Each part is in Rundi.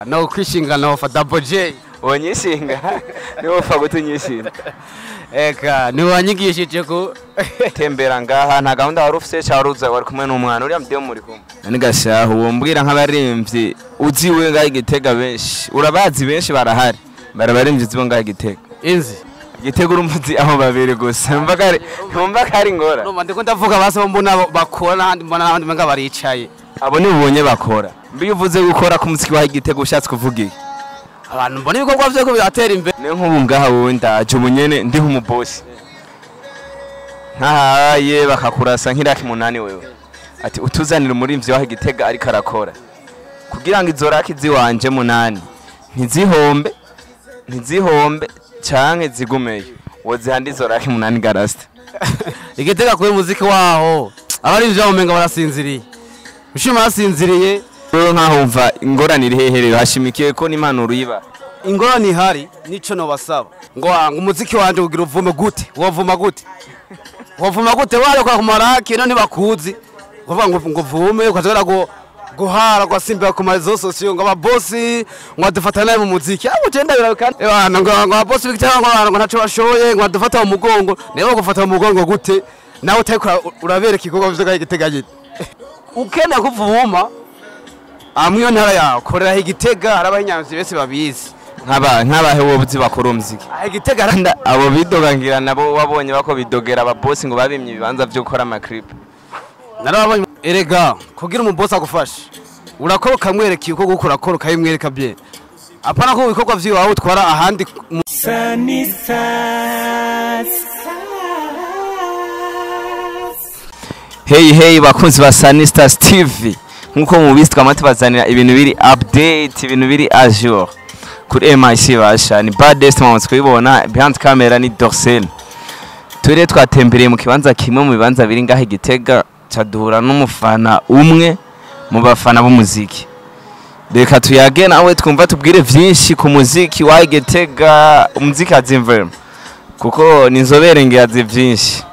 No kwishinga no fa Double J. Wonyishinga niwo upfa gutunyishinga. Eka niwanyigishije ko tembera ngaha nta gahunda wari ufise caruza wari kumwe n'umwana uriya mudemu muri kumwe. Nani gashaho wombwira nk'abaremvyi uziwe ngaha Igitega benshi urabazi benshi barahari barabaremvyi zibo ngaha Igitega. Inzi Igitega urumuzi aho babiri gusa mva kare ntumva kari ngora. Ndumva ndiko ndavuga base mbona bakora n'ahandi mbona n'ahandi menga baricaye. Abo ni ubonye bakora. Mbi uvuze gukora ku muziki wa Igitega ushatse kuvuga iki? Abantu mbona ibikorwa vyo ko biratera imbere. Ne nk'ubu ngaha wowe ndaje ubunyene ndi nk'umubosi. Nkahaye bakakurasa nk'iraki munani wewe. Ati utuzanira umurimvyi wa Igitega ariko arakora. Kugira ngo izo raki ziwanje munani ntizihombe ntizihombe canke zigumeyo. Wozihandi izo raki munani garasta. Igitega kwe muziki waho abari ivyo umenga barasinziriye. Ushima basinziriye. Wewe nkahumva ingorane iri hehe rero hashimikiye ko n'impanuro iba. Ingorane ihari nico no basaba. Ngo umuziki wanje ugira uvume gute? Wovuma gute? Wovuma gute wale kwa kumaraki none bakuzi. Kuvuga ngo vume ukazora go guhara kwa simba ku marezo sosiyo ngo ababosi ngo adufata naye mu muziki. Abo genda birabikana. Ebana ngo ababosi bigitanga ngo abantu ngo ntaco bashoye ngo adufata mu mugongo. Nawe gufata mu mugongo gute? Nawe utariko urabereka igikorwa vyo Igitega nyine. Ukena kuvuma amwe ntara yawe korera Igitega harabaho inyanzi bese babizi. Nkaba nkabahe wobuzi bakora umuziki. Igitega abo bidogangira nabo wabonye bako bidogera ababosi ngo babimye ibibanza byo gukora ama clip. Narababonye erega kugira umubosi agufashe urakora ukamwereka uko gukora akora ukayimwereka bye. Apana ko ibikorwa vyiwawe utwara ahandi. Hey hey bakunzi ba Sunny Stars TV, nkuko mubizi twama tubazanira ibintu biri update, ibintu biri à jour kuri MIC basha ni baddest moments kubibona behind camera ni Dorsel. Ture twatembereye mu kibanza kimwe mu bibanza biri ngaha Igitega caduhura n'umufana umwe mu bafana b'umuziki. Reka tuyage nawe twumva tubwire vyinshi ku muziki wa Igitega, umuziki azimvemo kuko ni inzobere ngiyazi vyinshi.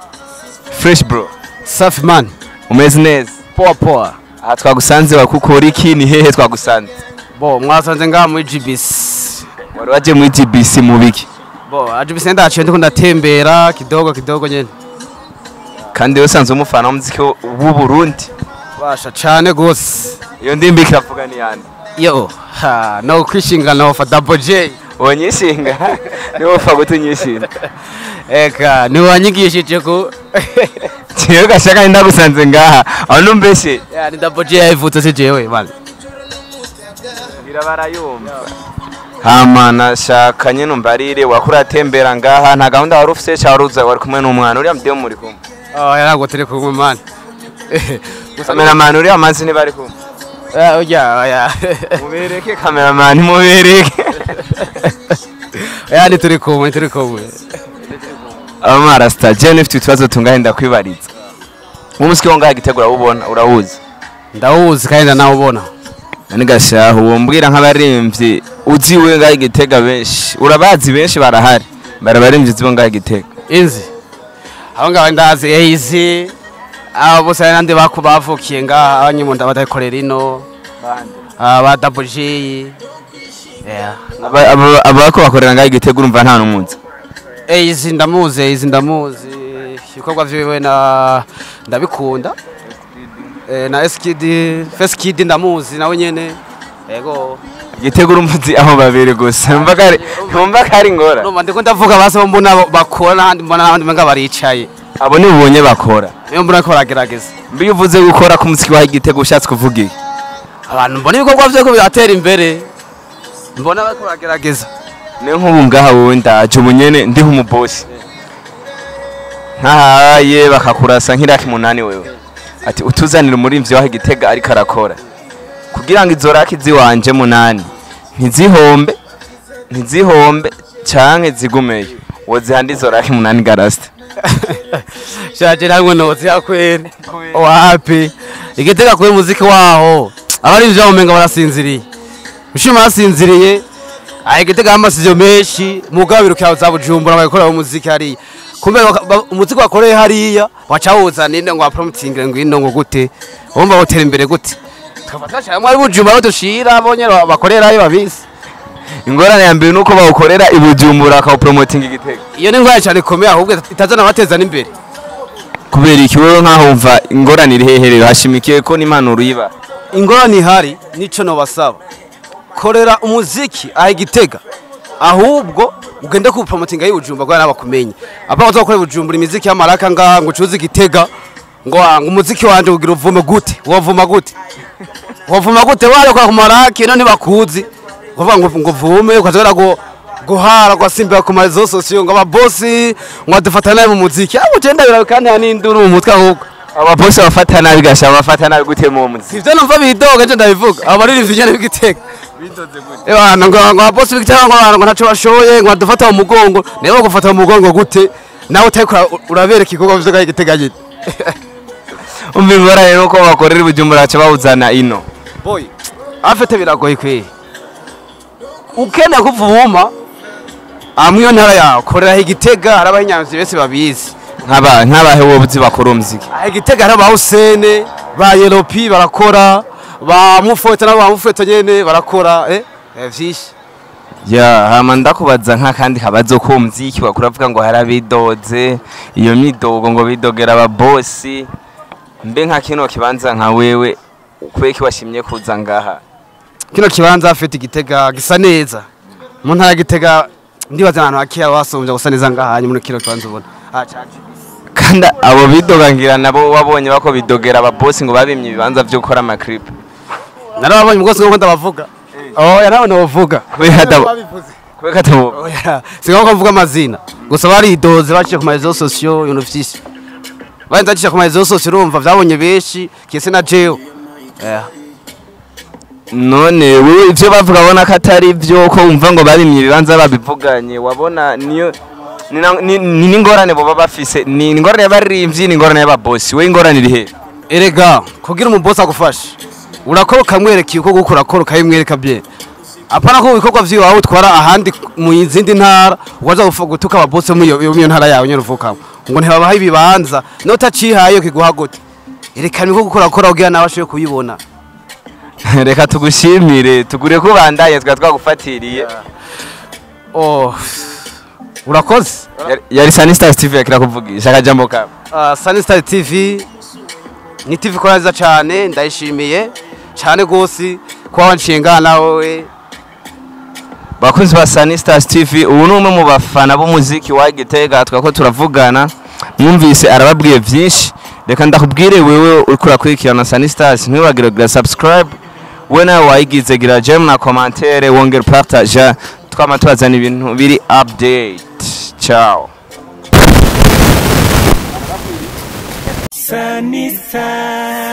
Fresh bro. Safi man. Umeze neza? Poa poa. Aha twagusanze wakukora iki, ni hehe twagusanze? Bo mwasanze ngaha muri GBC. Wari waje muri GBC mu biki? Bo GBC ndaciye ndiko ndatembera kidogo kidogo nyene. Kandi usanzwe umufana w'umuziki w'u Burundi? Basha cane gose. Iyo ndimbi kiravuga ni yande? Yo, ha no kwishinga no fa Double J. Wonyishinga niwo upfa gutunyishinga. Eka niwanyigishije ko Jewe gashaka ndagusanze ngaha aho numbeshe. Ya ni Double J yavutse se jewe bana. Ngira barayumva. Hama nashaka nyene umbarire wakuratembera ngaha nta gahunda wari ufise caruza wari kumwe n'umwana uriya mudemu muri kumwe. Ah yarago turi kumwe man. Cameraman uriya manzi ni bari kumwe. Oya oya. Mubereke cameraman mubereke. Ya ni turi kumwe turi kumwe. Amara star je nifite utubazo tungahe ndakwibariza. Umusiki wo ngaha Igitega urawubona urawuzi? Ndawuzi kandi nawubona. Nani gashaho wombwira nk'abaremvyi uziwe ngaha Igitega benshi urabazi benshi barahari barabaremvyi zibo ngaha Igitega. Inzi abo ngaho ndazi eizi abo bose nandi bakubavukiye ngaha abanyimunda badakorera ino aba Double J. Yeah. Abako bakorera ngaha Igitega urumva nta numuzi. Eizi ndamuzi, eizi ndamuzi ibikorwa vyiwe na ndabikunda. Na SKD, First Kid ndamuzi nawe nyene. Yego. Igitega urumuzi aho babiri gusa mva kare ntumva kari ngora. Ndumva ndiko ndavuga base mbona bakora n'ahandi mbona n'ahandi menga baricaye. Abo ni ubonye bakora. Niyo mbona ko baragerageza. Mbi uvuze gukora ku muziki wa Igitega ushatse kuvuga iki? Abantu mbona ibikorwa vyo ko biratera imbere. Mbona bako baragerageza. Ne nk'ubu ngaha wowe ndaje ubunyene ndi nk'umubosi. Nkahaye bakakurasa nk'iraki munani wewe. Ati utuzanira umurimvyi wa Igitega ariko arakora. Kugira ngo izo raki ziwanje munani ntizihombe ntizihombe canke zigumeyo. Wozihandi izo raki munani garasta. Shaje namwe nozi yakwere. Wapi? Igitega kwe muziki waho abari ivyo umenga barasinziriye. Ushima basinziriye. Igitega amasizo menshi mugabiro kya za Bujumbura bagakora umuziki hariya. Kumbe umuziki wakoreye hariya wacawuzana inde ngo apromoting ngo ino ngo gute? Wumva wotera imbere gute? Tukaba twashiramo ari Bujumbura aho dushira bonye bakorerayo babizi. Ingorane ya mbere nuko bawukorera i Bujumbura bakawupromotinga i Gitega. Iyo ni ingorane cyane ikomeye, ahubwo itazana abateza n'imbere. Kubera iki wewe nkaho wumva ingorane iri hehe rero hashimikiye ko n'impanuro iba? Ingorane ihari nico nobasaba, korera umuziki aho i Gitega, ahubwo ugende kuwupromotinga y'i Bujumbura kugira n'abakumenye. Apa uzokorera i Bujumbura imiziki y'amaraka ngaha ngo ucuze i Gitega ngo ngo umuziki wanje ugira uvume gute? Wovuma gute? Wovuma gute warekwa ku maraki none ntibakuzi? Kuvuga ngo vume ukazora go guhara gwasimbira ku marezo sosiyo ngo ababosi ngo adufata nabi mu muziki. Abo ugenda birawe kandi hari n'induru mu mutwe ahubwo. Ababosi bafata nabi gasha, bafata nabi gute mu muziki? Ivyo numva bidoga nje ndabivuga. Abaririmbyi nyene b'Igitega. Ebana ngo ababosi b'Igitega ngo abantu ngo ntaco bashoboye ngo adufata mu mugongo. Nawe bagufata mu mugongo gute? Nawe utariko urabereka ibikorwa vyo ngaho i Gitega nyene. Umva ingorane nuko bakorera i Bujumbura baca bawuzana ino. Boy, afite biragoye kwe. Ukeneye kuvuma amwe iyo ntara yawe korera i Gitega, hari abahinyamvyi bese babizi. Nkabahe wowe uzi bakora umuziki? Aho i Gitega hari aba Husene, ba Yeropi barakora, ba Mufota nabo ba Mufota nyene barakora, vyinshi. Ya, hama ndakubaza nk'akandi kabazo ko umuziki bakura bavuga ngo harabidoze, iyo midogo ngo bidogera ababosi. Mbe nka kino kibanza nka wewe kubera washimye kuza ngaha? Kino kibanza afite Gitega gisa neza. Mu ntara ya Gitega ndibaza ahantu hakeya basumvya gusa neza ngaha muri kino kibanza ubona. Ah caje. Kandi abo bidoga ngira nabo wabonye bako bidogera ababosi ngo babimye ibibanza vyo gukora amaclip. Narababonye ubwo sinko ndabavuga. Oh, ya nawe novuga. Kubera atabo. Oya, sinko mvuga amazina. Gusa baridoze baciye ku marezo sociaux ibintu vyinshi. Barinze baciye ku marezo sociaux urumva vyabonye benshi kese na jewe. None wewe ivyo bavuga abona ko atari vyo, ko wumva ngo babimye ibibanza babivuganye, wabona niyo ni n'ingorane boba bafise, ni ingorane y'abaririmbyi, ni ingorane y'ababosi, we ingorane iri he? Erega kugira umubosi agufashe urakora ukamwereka uko gukora akora ukabimwereka bye. Apana ko ibikorwa vyiwawe utwara ahandi mu zindi ntara ukaza gutuka ababosi mu iyo ntara yawe nyene uvukamo ngo ntibabaha ibibanza, notacihaye kiguha gute? Erekana uko gukora akora kugira nawe ashobore kuyibona. Reka tugushimire, tugure ko bandaye twa twagufatiriye. Oh, urakoze. Yari Sunny Stars TV yakira kuvugisha akajambo kawe. Sunny Stars TV ni TV ikora neza cyane, ndayishimiye cyane gose kuba wanshinga nawe. Bakunzi ba Sunny Stars TV, ubu ni umwe mu bafana b'umuziki wa Gitega twako turavugana, mwumvise arababwiye vyinshi. Reka ndakubwire wewe uriko urakurikirana Sunny Stars, ntiwibagire kugira subscribe, we nawe wayigize gira j'aime na commentaire, wongere partage, twama tubazana ibintu biri update. Ciao. Sunny Stars.